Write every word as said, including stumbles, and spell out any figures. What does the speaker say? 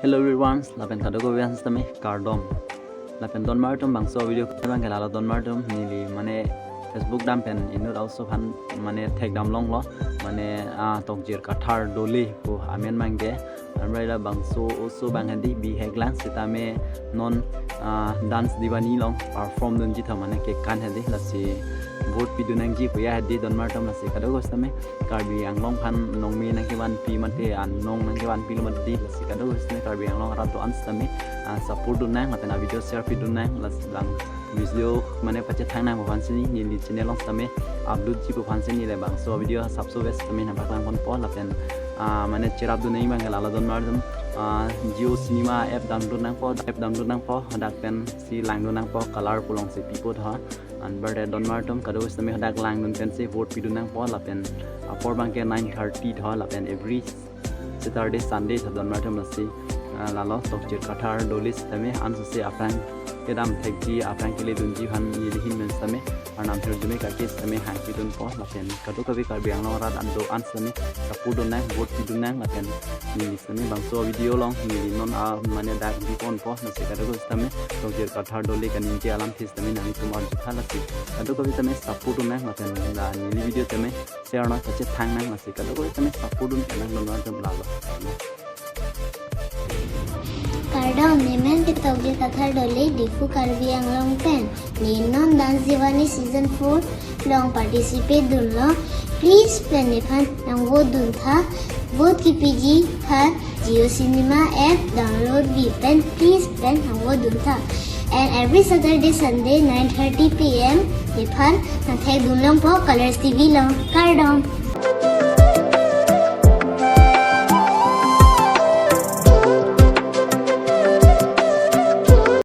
Hello everyone, lapen kadokave aphan sitame kardom. Lapen donmar atum, bangso video abang ke lalo donmar atum, neli mane Facebook dam pen inut aoso aphan mane thekdam longlo, mane ah, Tokjir Kathar Dole pu amen abang ke. Anparta bangso oso abang hedi bihek lang sitame non ah, Dance Diwali along perform dunji tha, mane cake kan hedi, lasi vote pidun nangji pu ya hedi donmar atum, lasi kadokave sitame Karbi Anglong aphan nongme nangkevanpi mate anong nangkevanpi lo mati, lasi kadokave sitame Karbi Anglong arat do-an sitame ah, support dun nang, lapen a video share pidun nang, lasi bang video mane pachethang nangpo aphan si neli channel along sitame upload jipo aphan si neli bangso video asapso ves sitame nangpaklang ponpo, lapen ah, mane cherap dun nang abang ke lalo donmar atum, ah, Jio Cinema app download nangpo, app download nangpo, hadak pensi langdun nangpo, color pu alongsi pipo tha. Anparta donmar atum, kadokave sitame hadak langdun pensi vote pidun nangpo, lapen apor abang ke nine thirty tha, lapen every Saturday, Sunday tha donmar atum, lasi ah, lalo Tokjir Kathar Dole sitame ansose aphrang kedam thekji, aphrang keledunji aphan neli ahin pen sitame arnam hirjume kake sitame hangpidunpo, lapen kadokave Karbi Anglong arat do-an sitame support dun nang, vote pidun nang, lapen neli sitame bangso video along neli non ah, mane dak biponpo, lasi kadokave sitame Tokjir Kathar Dole kaningje alamthe sitame nanglitum arjutha, lasi kadokave sitame support dun nang, lapen la neli video sitame share nang, pachethang nang, lasi kadokave sitame support dun nang donmar atum, lalo. Kardom, nemen ke Tokjir Kathar Dole, Diphu, Karbi Anglong pen. Ne non Dance Diwali season four along participate dunlo. Please pen nephan nangvote dun tha. Vote kepiji aphan Jio Cinema app download bi pen, please pen nangvote dun tha. And every Saturday, Sunday, nine thirty P M nephan nangthekdun longpo Colors T V along. Kardom.